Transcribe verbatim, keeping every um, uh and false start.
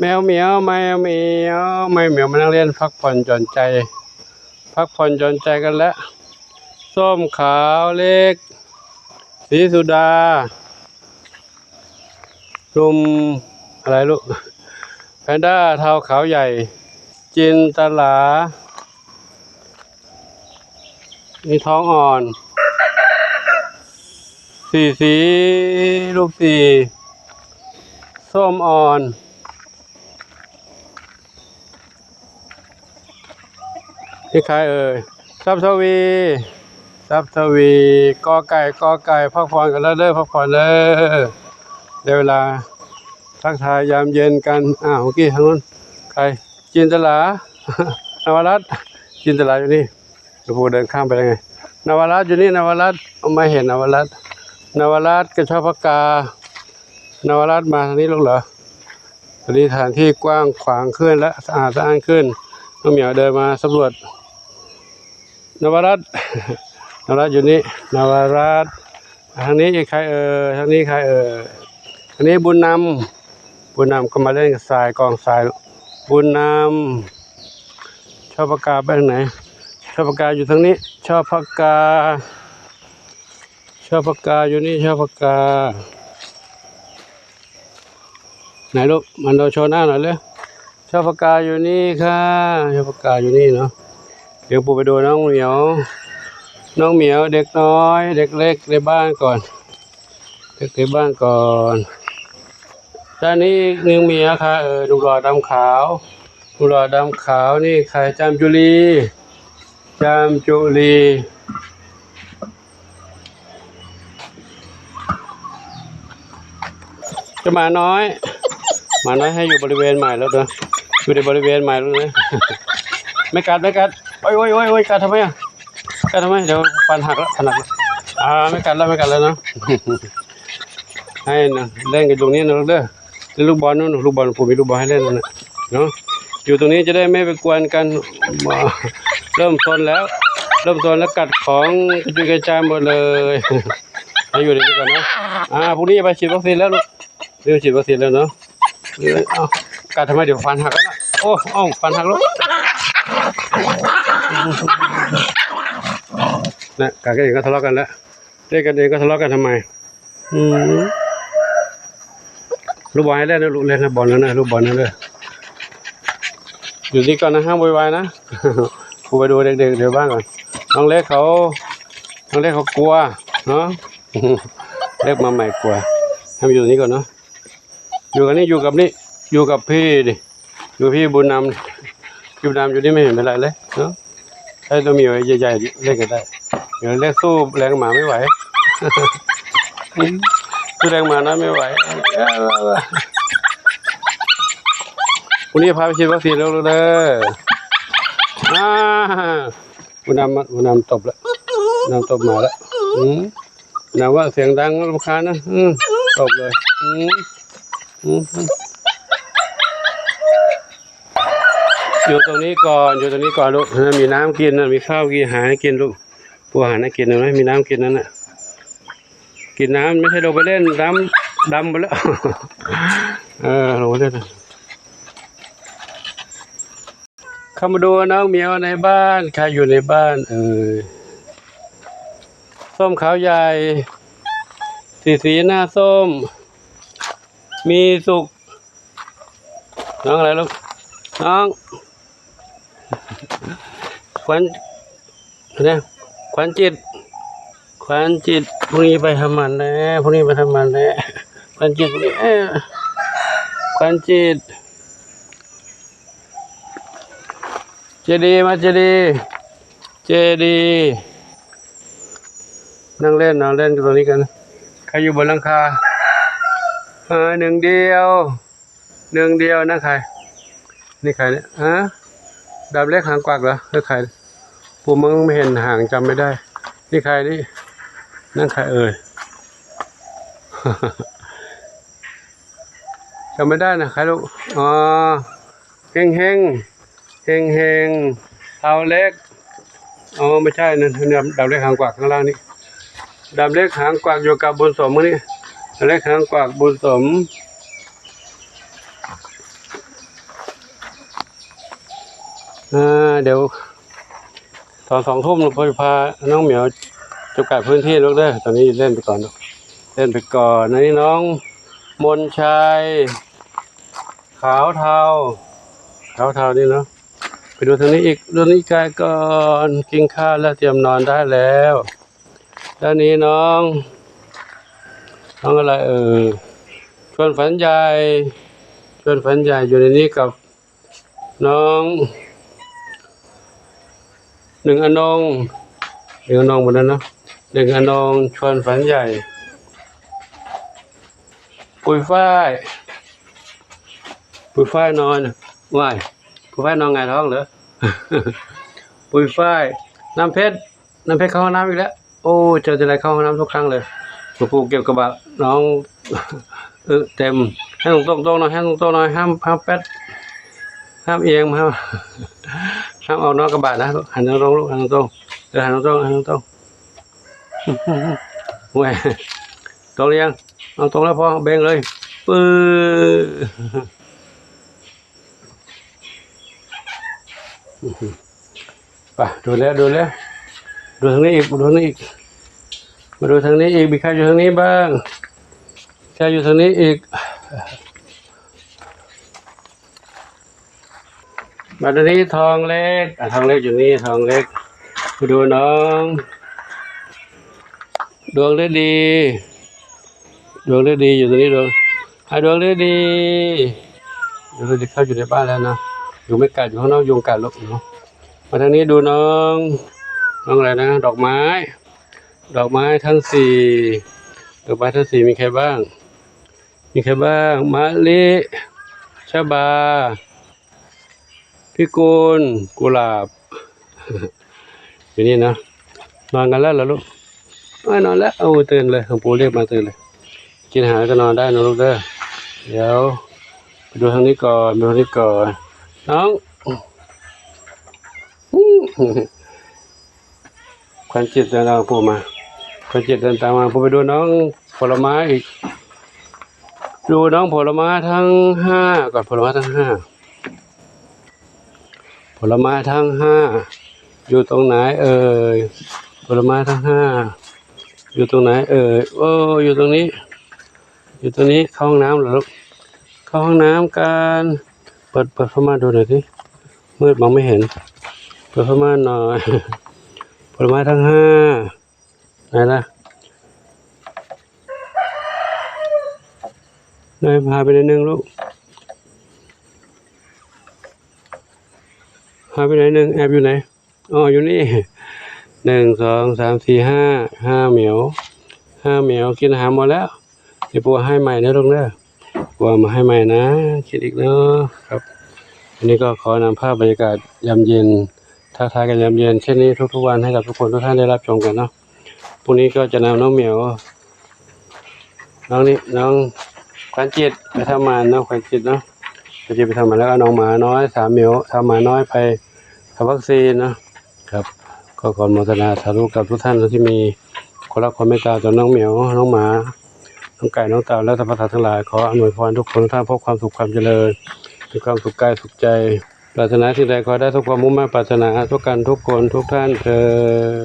แมวเหมียว แมวเหมียว แมวเหมียวมานั่งเล่นพักผ่อนหย่อนใจ พักผ่อนหย่อนใจกันแล้ว ส้มขาวเล็ก สีสุดา หนุ่ม อะไรลูก แพนด้าเทาขาวใหญ่ จินตลา มีท้องอ่อน สี่สี ลูกสี่ ส้มอ่อน นี่ใครเอ่ย ทรัพย์ทวี ทรัพย์ทวี กอไก่ กอไก่ พักผ่อนกันแล้วเด้อ พักผ่อนเด้อ ได้เวลาทักทายยามเย็นกัน อ้าว เมื่อกี้ทางนู้น ใคร จินตลา นวรัตน์ จินตลาอยู่นี่ หลวงปู่เดินข้ามไปแล้วไง นวรัตน์อยู่นี่ นวรัตน์ เอามาเห็นนวรัตน์ นวรัตน์กับชอบพกา นวรัตน์มาทางนี้ลูกเหรอ ตอนนี้สถานที่กว้างขวางขึ้นและสะอาดสะอ้านขึ้น น้องเหมียวเดินมาสำรวจ นวรัตน์ นวรัตน์อยู่นี่ นวรัตน์ ทางนี้อีกใครเอ่ย ทางนี้ใครเอ่ย ทางนี้บุญนำ บุญนำก็มาเล่นกับทราย กองทราย บุญนำ ชอบพกาไปทางไหน ชอบพกาอยู่ทางนี้ ชอบพกา ชอบพกาอยู่นี่ ชอบพกา ไหนลูก มันโดนโชว์หน้าหน่อยเลย ชอบพกาอยู่นี่ค่ะ ชอบพกาอยู่นี่เนาะ เดี๋ยวปู่ไปดูน้องเหมียว น้องเหมียวเด็กน้อย เด็กเล็กในบ้านก่อน เด็กในบ้านก่อน ด้านนี้อีกหนึ่งเหมียวค่ะ เออ หนุ่มหล่อดำขาว หนุ่มหล่อดำขาวนี่ใคร จามจุลี จามจุลี เจ้าหมาน้อย หมาน้อยให้อยู่บริเวณใหม่แล้วเด้อ อยู่ในบริเวณใหม่แล้วนะ ไม่กัด ไม่กัด โอ้ย โอ้ย โอ้ย โอ้ย กัดทำไมอ่ะ กัดทำไม เดี๋ยวฟันหักแล้ว ฟันหักแล้ว อ่า ไม่กัดแล้ว ไม่กัดแล้วเนาะ ให้นะ เล่นกันตรงนี้นะลูกเด้อ เล่นลูกบอลนู่น ลูกบอล ผมมีลูกบอลให้เล่นนั่นน่ะ เนาะ อยู่ตรงนี้จะได้ไม่ไปกวนกัน เริ่มซนแล้ว เริ่มซนแล้ว กัดของกระจุยกระจายหมดเลย ให้อยู่ในนี้ก่อนเนาะ อ่า พรุ่งนี้จะไปฉีดวัคซีนแล้วลูก เริ่มฉีดวัคซีนแล้วเนาะ เอ้ย เอ้า กัดทำไม เดี๋ยวฟันหักแล้วนะ โอ้ เอ้า ฟันหักแล้ว นะ กัดกันเองก็ทะเลาะกันแล้ว เล่นกันเองก็ทะเลาะกันทำไม อืม ลูกบอลให้เล่นนะ ลูกเล่นนะ บอลแล้วนะ ลูกบอลนั่นเลย อยู่นี่ก่อนนะ ห้ามโวยวายนะ ครูไปดูเด็กๆเดี๋ยวบ้างก่อน น้องเล็กเขา น้องเล็กเขากลัว เนาะ เล็กมาใหม่กลัว ให้มาอยู่นี่ก่อนเนาะ อยู่กันนี่ อยู่กับนี่ อยู่กับพี่ดิ อยู่พี่บุญนำ พี่บุญนำอยู่นี่ไม่เห็นเป็นไรเลย เนาะ ให้ตัวเหมียวใหญ่ๆเล่นกันได้ เดี๋ยวเล็กสู้แรงหมาไม่ไหว สู้แรงหมาน้อยไม่ไหว เอ้ย พรุ่งนี้พาไปฉีดวัคซีนแล้วลูกเด้อ อ่า ผู้นำมา ผู้นำตบแล้ว ผู้นำตบหมาแล้ว อืม นำว่าเสียงดังรำคาญนะ อืม ตบเลย อืม อืม อยู่ตรงนี้ก่อน อยู่ตรงนี้ก่อนลูกนะ มีน้ำกินนะ มีข้าวกิน อาหารให้กินลูก ปูอาหารให้กิน เห็นไหม มีน้ำกินนั่นน่ะ กินน้ำ ไม่ใช่ลงไปเล่นน้ำ ดำไปแล้ว เออ ลงไปเล่น เข้ามาดูน้องเหมียวในบ้าน ใครอยู่ในบ้าน เออ ส้มขาวใหญ่ สีสีหน้าส้ม มีสุก น้องอะไรลูก น้อง ขวัญ เนี่ย ขวัญจิต ขวัญจิต พรุ่งนี้ไปทำหมันแล้ว พรุ่งนี้ไปทำหมันแล้ว ขวัญจิต เอ้ย ขวัญจิต เจดี มา เจดี เจดี นั่งเล่น นอนเล่นกันตรงนี้กัน ใครอยู่บนหลังคา เออ หนึ่งเดียว หนึ่งเดียวนะใคร นี่ใครเนี่ย ฮะ ดำเล็กหางกวักเหรอ หรือใคร ผมมองไม่เห็นหาง จำไม่ได้ นี่ใครนี่ นั่นใครเอ่ย จำไม่ได้นะ ใครลูก อ๋อ เฮงเฮง เฮงเฮง เทาเล็ก อ๋อ ไม่ใช่นะ ดำ ดำเล็กหางกวักข้างล่างนี่ ดำเล็กหางกวักอยู่กับบุญสมนี่ ดำเล็กหางกวัก บุญสม อ่าเดี๋ยวตอนสองทุ่มเราพาน้องเหมียวจำกัดพื้นที่ลูกเด้อ ตอนนี้เล่นไปก่อนลูก เล่นไปก่อน อันนี้น้องมนชัย ขาวเทา ขาวเทานี่เนาะ ไปดูทางนี้อีก ดูนี้ไกลก่อน กินข้าวแล้วเตรียมนอนได้แล้ว ด้านนี้น้อง น้องอะไรเอ่ย ชวนฝันใหญ่ ชวนฝันใหญ่อยู่ในนี้กับน้อง หนึ่งอนง หนึ่งอนงหมดแล้วเนาะ หนึ่งอนง ชวนฝันใหญ่ ปุยฝ้าย ปุยฝ้ายนอน ว่าย ปุยฝ้ายนอนหงายท้องเหรอ ปุยฝ้าย น้ำเพชร น้ำเพชรเข้าห้องน้ำอีกแล้ว โอ้ เจอทีไรเข้าห้องน้ำทุกครั้งเลย หลวงปู่เก็บกระบะน้อง เออ เต็ม ให้ตรงๆๆหน่อย ให้ตรงๆๆหน่อย ห้าม ห้ามแป๊ด ห้ามเอียง ห้าม ห้ามเอาน้องกระบะนะ หันตรงๆลูก หันตรงๆ เดี๋ยวหันตรงๆ หันตรงๆ โอ้ย ตรงหรือยัง เอาตรงแล้วพอ เบงเลย ปื้อ ไป ดูแล้ว ดูแล้ว ดูทางนี้อีก ดูทางนี้อีก มาดูทางนี้อีก มีใครอยู่ทางนี้บ้าง ใครอยู่ทางนี้อีก มาทางนี้ทองเล็ก อ่ะ ทองเล็กอยู่นี่ ทองเล็ก มาดูน้อง ดวงฤดี ดวงฤดีอยู่ตรงนี้ ดวง อ่ะ ดวงฤดี ดวงฤดีเข้าอยู่ในบ้านแล้วนะ อยู่ไม่ไกล อยู่ข้างนอกยุงกัดลูกเนาะ มาทางนี้ดูน้อง น้องอะไรนะ ดอกไม้ ดอกไม้ทั้งสี่ ดอกไม้ทั้งสี่มีใครบ้าง มีใครบ้าง มะลิ ชบา พิกุล กุหลาบ อยู่นี่นะ นอนกันแล้วเหรอลูก เอ้ย นอนแล้ว เอา ตื่นเลย หลวงปู่เรียกมา ตื่นเลย กินอาหารแล้วก็นอนได้นะลูกเด้อ เดี๋ยว ไปดูทางนี้ก่อน ดูทางนี้ก่อน น้อง ขวัญจิตเดินตามหลวงปู่มา ขวัญจิตเดินตามมา ปู่ไปดูน้องผลไม้อีก ดูน้องผลไม้ทั้งห้าก่อน ผลไม้ทั้งห้า ผลไม้ทั้งห้า อยู่ตรงไหนเอ่ย ผลไม้ทั้งห้า อยู่ตรงไหนเอ่ย โอ้ อยู่ตรงนี้ อยู่ตรงนี้ เข้าห้องน้ำเหรอลูก เข้าห้องน้ำกัน เปิด เปิดผ้าม่านดูหน่อยสิ มืดมองไม่เห็น เปิดผ้าม่านหน่อย ผลไม้ทั้งห้า ไหนล่ะ ไหน หายไปไหนหนึ่งลูก หายไปไหนหนึ่ง แอบอยู่ไหน อ๋อ อยู่นี่ หนึ่ง สอง สาม สี่ ห้า ห้าเหมียว ห้าเหมียว กินอาหารหมดแล้ว เดี๋ยวปู่ให้ใหม่นะลูกเด้อ ปู่เอามาให้ใหม่นะ คิดอีกเนาะครับ อันนี้ก็ขอนำภาพบรรยากาศยามเย็น ทักทายกันยามเย็นเช่นนี้ทุกๆวันให้กับทุกคนทุกท่านได้รับชมกันเนาะ พรุ่งนี้ก็จะนำน้องเหมียว น้องนี่ น้องขวัญจิตไปทำหมัน น้องขวัญจิตเนาะ ขวัญจิตไปทำหมัน แล้วก็น้องหมาน้อยสามเหมียว สามหมาน้อยไปทำวัคซีนเนาะ ครับ ก็ขออนุโมทนาสาธุกับทุกท่านที่มีความรักความเมตตาต่อน้องเหมียว น้องหมา น้องไก่ น้องเต่า และสรรพสัตว์ทั้งหลาย ขออำนวยพรทุกคนทุกท่านพบความสุขความเจริญ มีความสุขกายสุขใจ ปรารถนาสิ่งใดขอให้ได้สมความมุ่งมั่นปรารถนาทุกกันทุกคนทุกท่านเทอญ